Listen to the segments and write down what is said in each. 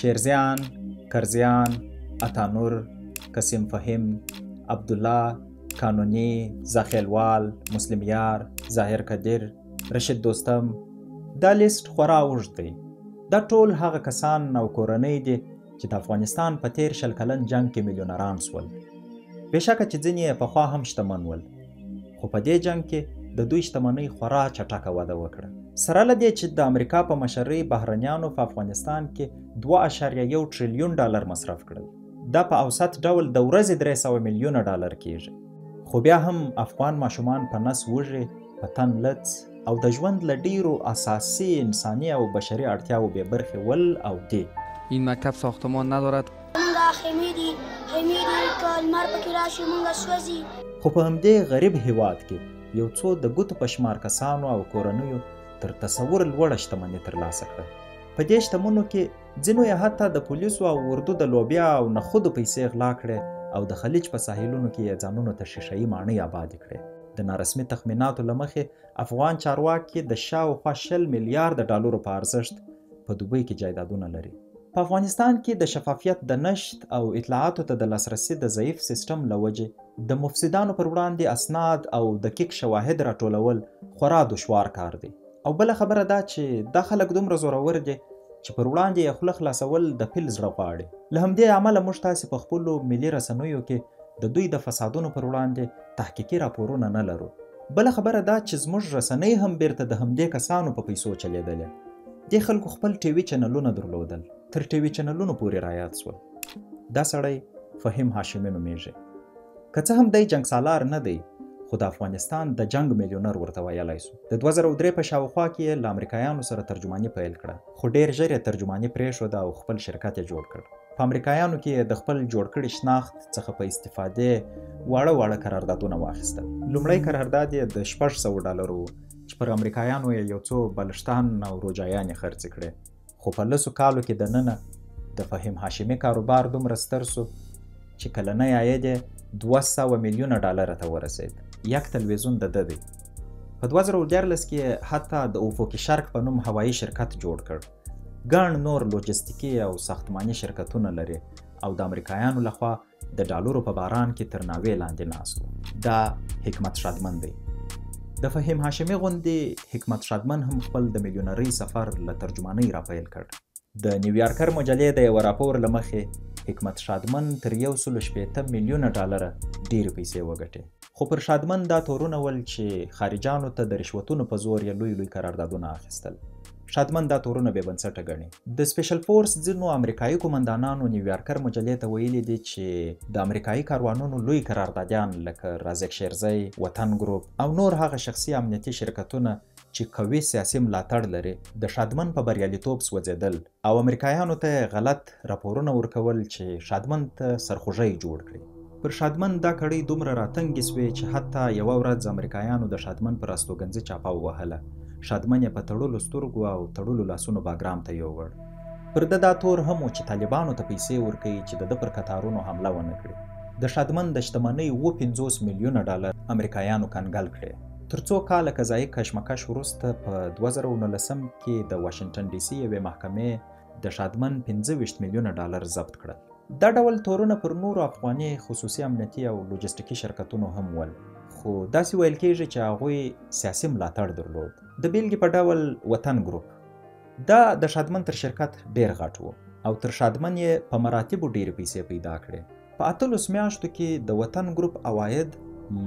شیرزیان، کرزیان، عطانور، قسیم فهیم، عبدالله، قانوني، زاخیلوال، مسلم یار، ظاهر قدیر، رشید دوستم. دا لیست خورا اوږد دی. دا ټول هغه کسان او کورنۍ دي چې د افغانستان په تیر 20 کلن جنګ کې میلیونران سول. بېشکه چې ځینې یې پخوا هم شتمن ول، خو په دې جنګ کې د دوی شتمنۍ خورا چټکه وده وکړه. سره له دې چې د امریکا په مشرۍ بهرنیانو په افغانستان کې 2.1 ټریلیون ډالر مصرف کړل، دا په اوسط ډول د ورځې 300 میلیونه ډالر کیږي. خو بیا هم افغان ماشومان په نس وږي، په تن لڅ او د ژوند له ډیرو اساسي انساني او بشري اړتیاوو بې برخې ول او دي. این مکتب ساختمان ندارد. مونږ خیمې دي، خیمې دي، که لمر پکې راشي مونږ سوځي. خو په همدې غریب هیواد کې یو څو د ګوتو په شمار کسانو او کورنیو تر تصور لوړه شتمني ترلاسه کړه. په دې شتمنو کې ځینو یې حتی د پولیسو او اردو د لوبیا او نخودو پیسې غلا کړې او د خلیج په ساحلونو کې یې ځانونو ته شیشه یي ماڼۍ آبادې کړې. د نارسمي تخمیناتو له مخې افغان چارواکي د شاوخوا 20 میلیارد ډالرو په ارزښت په دوبۍ کې جایدادونه لري. په افغانستان کې د شفافیت د نشت او اطلاعاتو ته د لاسرسي د ضعیف سیستم له وجې د مفسدانو پر وړاندې اسناد او دقیق شواهد راټولول خورا دشوار کار دی. او بله خبره دا چې دا خلک دومره زورور دي چې پر وړاندې یې خوله خلاصول د پیل زړه غواړي. له همدې امله موږ تاسې په خپلو ملي رسنیو کې د دوی د فسادونو پر وړاندې تحقیقي راپورونه نه لرو. بله خبره دا چې زموږ رسنۍ هم بیرته د همدې کسانو په پیسو چلېدلې. دې خلکو خپل ټي وي چینلونه درلودل، تر ټي وي چینلونو پورې رایاد سول. دا سړی فهیم هاشمي نومېږي. که څه هم دی جنګسالار نه دی، خو د افغانستان د جنګ میلیونر ورته ویلی سو. د 2003 په شاوخوا کې یې له امریکایانو سره ترجماني پیل کړه، خو ډېر ژر یې ترجماني پرېښوده او خپل شرکت یې جوړ کړ. په امریکایانو کې یې د خپل جوړ کړي شناخت څخه په استفادې واړه واړه قراردادونه واخیستل. لومړی قرارداد یې د 600 ډالرو و چې پر امریکایانو یې یو څو بالښتان او روجایانې خرڅې کړې. خو په 10 کالو کې دننه د فهیم هاشمي کاروبار دومره ستر سو چې کلنی عاید یې 200 میلیونه ډالره ته ورسېد. یک تلویزیون د ده دی. په 2013 کې حتی د افق شرق په نوم هوایي شرکت جوړ کړ. ګڼ نور لوجستیکي او ساختماني شرکتونه لري او د امریکایانو لخوا د ډالرو په باران کې تر ناوې لاندې ناست و. دا حکمت شادمن دی. د فهیم هاشمي غوندې حکمت شادمن هم خپل د میلیونرۍ سفر له ترجمانۍ راپیل کړ. د نیویارکر مجلې د یوه راپور له مخې حکمت شادمن تر 160 میلیونه ډالره ډېرې پیسې وګټې. خو پر شادمن دا تورونه ول چې خارجانو ته د رشوتونو په زور یې لوی لوی قراردادونه اخیستل. شادمن دا تورونه بې بنسټه ګڼي. د سپیشل فورس ځینو امریکایي قومندانانو نیویارکر مجلې ته ویلي دي چې د امریکایي کاروانونو لوی قراردادیان لکه رازق شیرزی، وطن ګروپ او نور هغه شخصي امنیتي شرکتونه چې قوي سیاسي ملاتړ لري د شادمن په بریالیتوب سوځېدل او امریکایانو ته یې غلط راپورونه ورکول چې شادمن ته سرخوږی جوړ کړي. پر شادمن دا کړۍ دومره راتنګې سوې چې حتی یوه ورځ امریکایانو د شادمن پر استوګنځي چاپه ووهله. شادمن یې په تړلو سترګو او تړلو لاسونو باګرام ته یووړ. پر ده دا تور هم و چې طالبانو ته پیسې ورکوي چې د ده پر کتارونو حمله ونه کړي. د شادمن د شتمنۍ 57 میلیونه ډالر امریکایانو کنګل کړې. تر څو کاله قضایي کشمکش وروسته په 2019 کې د واشنګټن ډي سي یوې محکمې د شادمن 25 میلیونه ډالر ضبط کړل. دا ډول تورونه پر نورو افغاني خصوصي امنیتي او لوجستیکي شرکتونو هم ول، خو داسې ویل کیږي چې هغوی سیاسي ملاتړ درلود. د بیلګې په ډول وطن ګروپ، دا د شادمن تر شرکت ډېر غټ و او تر شادمن یې په مراتبو ډېرې پیسې پیدا کړې. په 18 میاشتو کې د وطن ګروپ عواید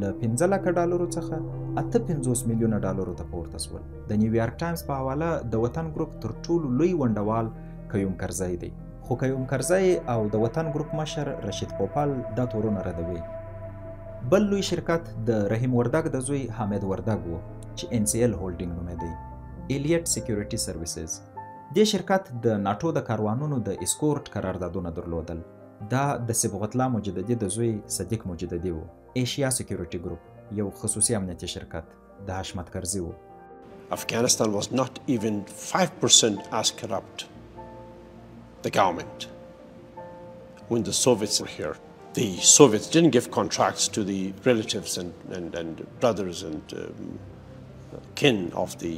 له 5 لکه ډالرو څخه 58 میلیونه ډالرو ته پورته سول. د نیویارک ټایمز په حواله د وطن ګروپ تر ټولو لوی ونډوال قیوم کرزی دی، خو قیوم کرزی او د وطن ګروپ مشر رشید پوپل دا تورونه ردوي. بل لوی شرکت د رحیم وردګ د زوی حامد وردګ و چې NCL هولډینګ نومېدی، ایلیټ سیکیورټي سرویسز. دې شرکت د ناټو د کاروانونو د اسکورټ قراردادونه درلودل. دا د صبغت الله مجددي د زوی صدیق مجددي و. ایشیا سیکیورټي ګروپ یو خصوصي امنیتي شرکت د حشمت کرزي و. Afghanistan was not even 5% as corrupt, the government, when the Soviets were here. The Soviets didn't give contracts to the relatives and brothers and kin of the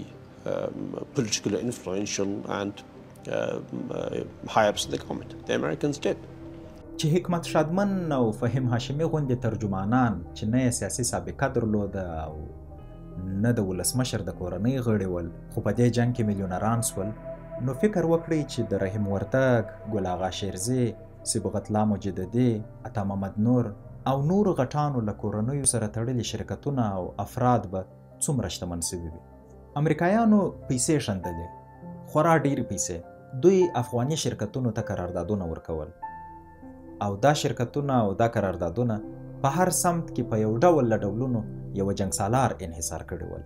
politically influential and high-ups in the government. The Americans did. چې حکمت شادمن او فهیم هاشمي غوندې ترجمانان چې نه یې سیاسي سابقه درلوده او نه د ولسمشر د کورنۍ غړي ول، خو په دې جنګ کې میلیونران سول، نو فکر وکړئ چې د رحیم وردګ، ګل آغا شیرزي، صبغت الله مجددي، عطا محمد نور او نورو غټانو له کورنیو سره تړلي شرکتونه او افراد به څومره شتمن سوي وي. امریکایانو پیسې ښندلې، خورا ډېرې پیسې. دوی افغاني شرکتونو ته قراردادونه ورکول او دا شرکتونه او دا قراردادونه په هر سمت کې په یو ډول له ډولونو یوه جنګسالار انحصار کړي ول.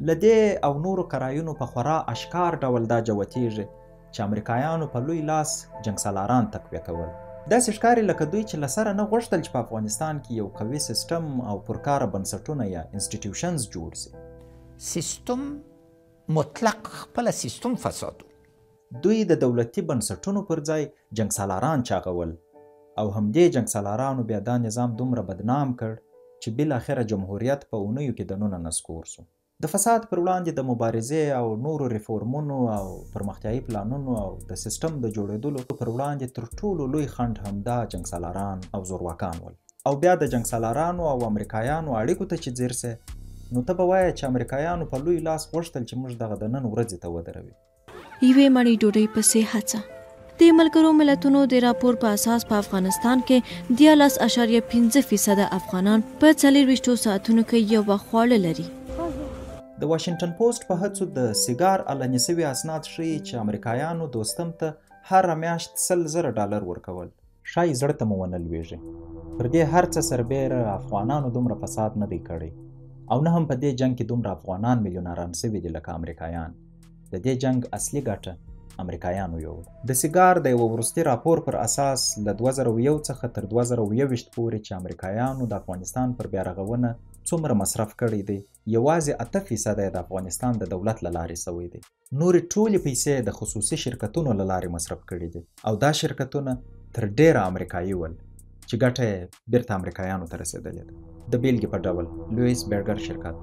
له دې او نورو قرایونو په خورا اشکار ډول دا جوتیږي چې امریکایانو په لوی لاس جنګسالاران تقویه کول. داسې ښکاري لکه دوی چې له سره نه غوښتل چې په افغانستان کې یو قوي سیستم او پرکاره بنسټونه یا institutions جوړ سي. سیستم مطلق خپله سیستم فساد و. دوی د دولتي بنسټونو پر ځای جنګسالاران چاغول او همدې جنګسالارانو بیا دا نظام دومره بدنام کړ چې بالاخره جمهوریت په اونیو کې دننه نسکور سو. د فساد پر وړاندې د مبارزې او نورو ریفورمونو او پرمختیایي پلانونو او د سیستم د جوړېدلو پر وړاندې تر ټولو لوی خنډ همدا جنګسالاران او زورواکان ول. او بیا د جنګسالارانو او امریکایانو اړیکو ته چې ځیر سې، نو ته به وایې چې امریکایانو په لوی لاس غوښتل چې موږ دغه د نن ورځې ته ودروي. یوې مړې ډوډۍ پسې هڅه. د ملګرو ملتونو د راپور په اساس په افغانستان کې 13.5% افغانان په 24 ساعتونو کې یو وخت خواړه لري. د واشنګټن پوسټ په هڅو د سیګار علني سوي اسناد ښیي چې امریکایانو دوستم ته هره میاشت $100,000 ورکول. ښایي زړه ته مو ونه لوېږي، پر دې هر څه سربېره افغانانو دومره فساد نه دی کړی او نه هم په دې جنګ کې دومره افغانان میلیونران سوي دي لکه امریکایان. د دې جنګ اصلي ګټه امریکایانو یوړ. د سیګار د یوه وروستي راپور پر اساس له 2001 څخه تر 2021 پورې چې امریکایانو د افغانستان پر بیارغونه څومره مصرف کړی دی، یوازې 8% یې د افغانستان د دولت له لارې سوی دی. نورې ټولې پیسې د خصوصي شرکتونو له لارې مصرف کړي دي او دا شرکتونه تر ډېره امریکایي ول چې ګټه یې بیرته امریکایانو ته رسېدلې ده. د بېلګې په ډول لویس برګر شرکت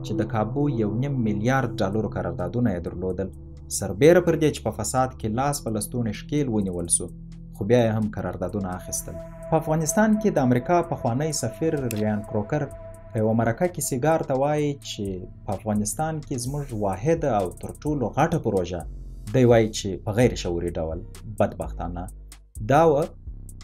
چې د کابو $1.5 میلیارد قراردادونه یې درلودل، سربېره پر دې چې په فساد کې لاس په لستوڼي ښکېل ونیول سو، خو بیا یې هم قراردادونه اخیستل. په افغانستان کې د امریکا پخوانی سفیر ریان کروکر په یوه مرکه کې سیګار ته وایي چې په افغانستان کې زموږ واحده او تر ټولو غټه پروژه، دی وایي چې په غیر شعوري ډول بدبختانه دا وه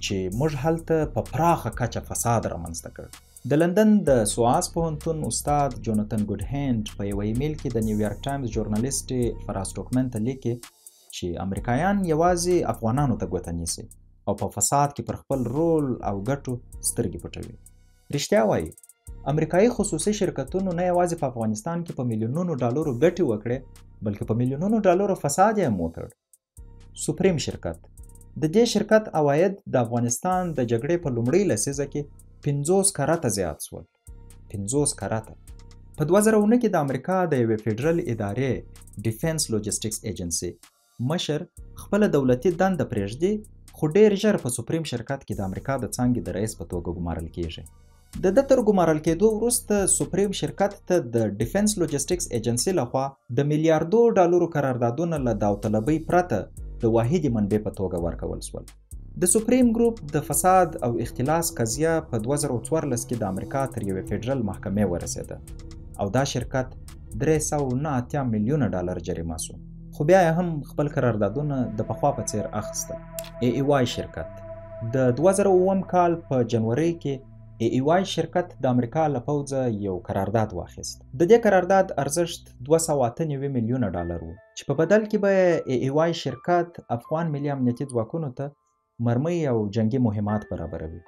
چې موږ هلته په پراخه کچه فساد رامنځته کړ. د لندن د سواس پوهنتون استاد جوناتن ګوډهند په یوه ایمیل کې د نیویارک ټایمز ژورنالیستې فراز ټوکمن ته لیکي چې امریکایان یوازې افغانانو ته ګوته نیسي او په فساد کې پر خپل رول او ګټو سترګې پټوي. رښتیا وایي، امریکایي خصوصي شرکتونو نه یوازې په افغانستان کې په میلیونونو ډالرو ګټې وکړې، بلکې په میلیونونو ډالرو فساد یې هم وکړ. سپریم شرکت، د دې شرکت عواید د افغانستان د جګړې په لومړۍ لسیزه کې 50 کرته زیات سول. 50 کرته. په 2009 کې د امریکا د یوې فدرال ادارې ډیفنس لوجسټکس ایجنسي مشر خپله دولتي دنده پرېږدي، خو ډېر ژر په سپریم شرکت کې د امریکا د څانګې د رئیس په توګه ګمارل کیږي. د ده تر ګمارل کېدو وروسته سپریم شرکت ته د ډیفنس لوجسټکس ایجنسي لخوا د میلیاردو ډالرو قراردادونه له داوطلبۍ پرته د واحدې منبع په توګه ورکول سول. د سپریم ګروپ د فساد او اختلاس قضیه په 2014 کې د امریکا تر یوې فدرال محکمې ورسېده او دا شرکت $389 میلیونه جریمه سو، خو بیا یې هم خپل قراردادونه د پخوا په څېر اخیستل. ای ای وای شرکت د 2007 کال په جنورۍ کې ای ای وای شرکت د امریکا له پوځه یو قرارداد واخیست. د دې قرارداد ارزښت $298 میلیونه و چې په بدل کې به ای ای وای شرکت افغان ملي امنیتي ځواکونو ته مرمۍ او جنګي مهمات برابروي.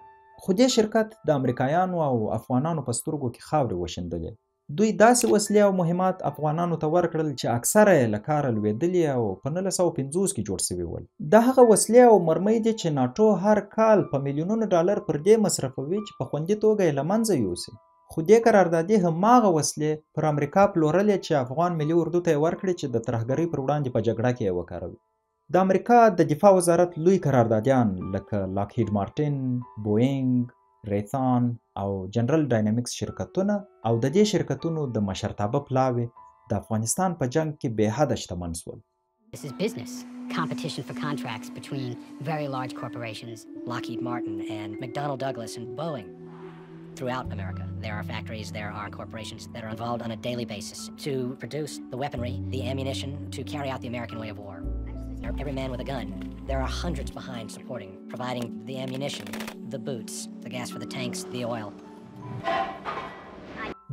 خو دې شرکت د امریکایانو او افغانانو په سترګو کې خاورې وشیندلې. دوی داسې وسلې او مهمات افغانانو ته ورکړل چې اکثره یې له کاره لوېدلې او په 1950 کې جوړ سوي ول. دا هغه وسلې او مرمۍ دي چې ناټو هر کال په میلیونونو ډالر پر دې مصرفوي چې په خوندي توګه یې له منځه یوسي. خو دې قراردادي هماغه وسلې پر امریکا پلورلې چې افغان ملي اردو ته یې ورکړې چې د ترهګرۍ پر وړاندې په جګړه کې یې وکاروي. د امریکا د دفاع وزارت لوی قراردادیان لکه لاکهید مارټین، بوینګ، ریثان او جنرال ډاینامیکس شرکتونه او د دې شرکتونو د مشرتابه پلاوی د افغانستان په جنګ کې بې حده شتمن سول. This is business. Competition for contracts between very large corporations. Lockheed Martin and McDonnell Douglas and Boeing. Throughout America, there are factories, there are corporations that are involved on a daily basis to produce the weaponry, the ammunition, to carry out the American way of war. Every man with a gun, there are hundreds behind supporting, providing the ammunition, the boots, the gas for the tanks, the oil.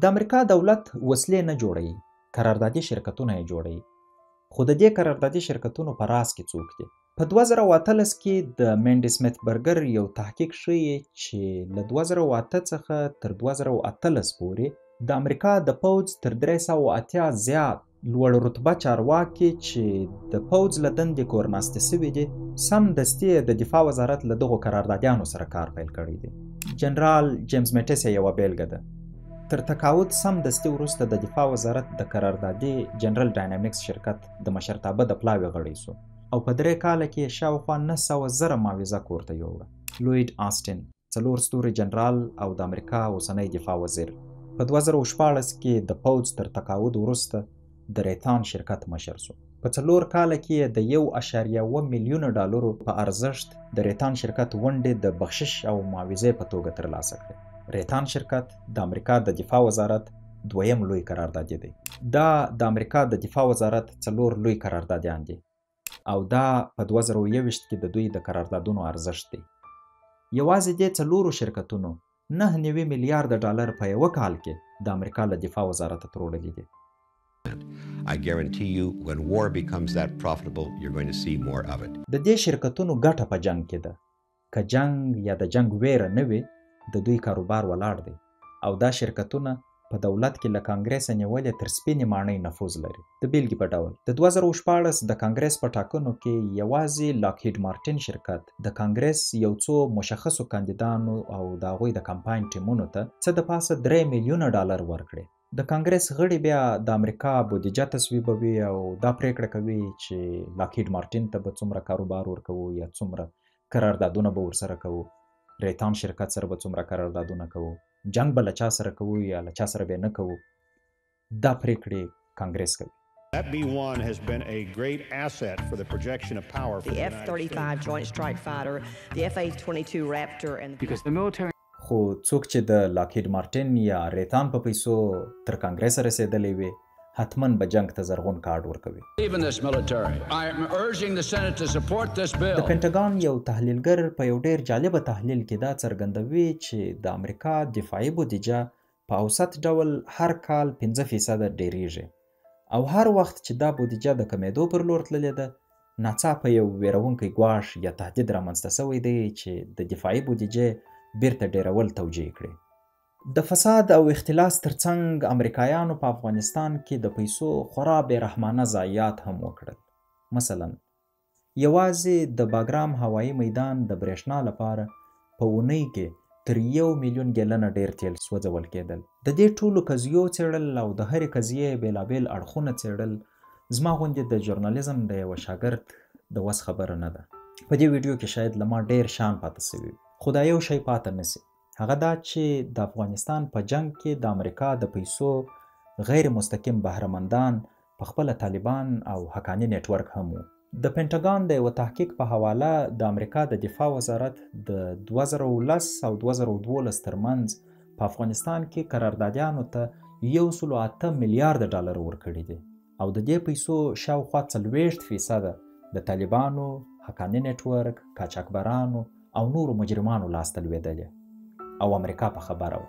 د امریکا دولت وسلې نه جوړوي، قراردادي شرکتونه یې جوړوي، خو د دې قراردادي شرکتونو په راس کې څوک دي؟ په 2018 کې د منډي سمیت برګر یو تحقیق ښیي چې له 2008 څخه تر 2018 پورې د امریکا د پوځ تر 380 زیات لوړ رتبه چارواکي چې د پوځ له دندې کورناستې شوي دي، سمدستي یې د دفاع وزارت له دغو قراردادیانو سره کار پیل کړی دی. جنرال جیمز میټس یې یوه بېلګه ده. تر تقاعد سمدستي وروسته د دفاع وزارت د قراردادي جنرال ډاینامیکس شرکت د مشرتابه د پلاوي غړی شو او په 3 کاله کې یې شاوخوا 900,000 معاوضه کور ته یووړه. لوید آسټین، 4 ستوري جنرال او د امریکا اوسنی دفاع وزیر، په 2016 کې د پوځ تر تقاعد وروسته د ریتان شرکت مشر شو. په 4 کاله کې یې د 1.7 میلیون ډالرو په ارزښت د ریتان شرکت ونډې د بخشش او معاوضې په توګه ترلاسه کړې. ریتان شرکت د امریکا د دفاع وزارت دویم لوی قراردادي دی. دا د امریکا د دفاع وزارت 4 لوی قراردادیان دي او دا په 2021 کې د دوی د قراردادونو ارزښت دی. یوازې دې 4 شرکتونو 99 میلیارده ډالر په یوه کال کې د امریکا له دفاع وزارته تروړلي دي. I guarantee you, when war becomes that profitable, you're going to see more of it. د دې شرکتونو ګټه په جنګ کې ده. که جنګ یا د جنګ ویره نه وي، د دوی کاروبار ولاړ دی او دا شرکتونه په دولت کې له کانګرسه نیولې تر سپینې ماڼۍ نفوذ لري. د بېلګې په ډول د 2016 د کانګرس په ټاکنو کې یوازې لاکهید مارټین شرکت د کانګرس یو څو مشخصو کاندیدانو او د هغوی د کمپاین ټیمونو ته څه د پاسه 3 میلیونه ډالر ورکړې. د کانګرس غړي بیا د امریکا بودیجه تصویبوي او دا پرېکړه کوي چې لاکهید مارټین ته به څومره کاروبار ورکوو یا څومره قراردادونه به ورسره کوو، ریتان شرکت سره به څومره قراردادونه کوو، جنګ به له چا سره کوو یا له چا سره به نه کوو. دا پرېکړې کانګرس کوي. That B-1 has been a great asset for the projection of power for the F-35 Joint Strike Fighter, the F-A-22 Raptor and because the military. خو څوک چې د لاکهید مارټین یا ریتان په پیسو تر کانګرسه رسېدلی وي، حتما به جنګ ته زرغون کارډ ورکوي. د پنټاګون یو تحلیلګر په یو ډېر جالبه تحلیل کې دا څرګندوي چې د امریکا دفاعي بودیجه په اوسط ډول هر کال 5% ډېرېږي او هر وخت چې دا بودیجه د کمېدو پر لور تللې ده، ناڅاپه یو ویرونکی ګواښ یا تهدید رامنځته شوی دی چې د دفاعي بودیجې بیرته ډېرول توجیه کړي. د فساد او اختلاس ترڅنګ امریکایانو په افغانستان کې د پیسو خورا بېرحمانه ضایعات هم وکړل. مثلا یوازې د باګرام هوایي میدان د برېښنا لپاره په اونۍ کې تر 1 میلیون ګیلنه ډېر تیل سوځول کېدل. د دې ټولو قضیو څېړل او د هرې قضیې بېلابېل اړخونه څېړل زما غوندې د ژورنالیزم د یوه شاګرد د وس خبره نه ده. په دې ویډیو کې شاید له ما ډېر شان پاتې شوي، خو دا یو شی پاته نه شي، هغه دا چې د افغانستان په جنګ کې د امریکا د پیسو غیر مستقیم بهرمندان په خپله طالبان او حقاني نېټورک هم وو. د پنټاګون د یوه تحقیق په حواله د امریکا د دفاع وزارت د 2010 او 2012 ترمنځ په افغانستان کې قراردادیانو ته 108 میلیارده ډالر ورکړي دي او د دې پیسو شاوخوا 40% د طالبانو، حقاني نېټورک، قاچاقبرانو او نورو مجرمانو لاسته لوېدلې او امریکا په خبره وه.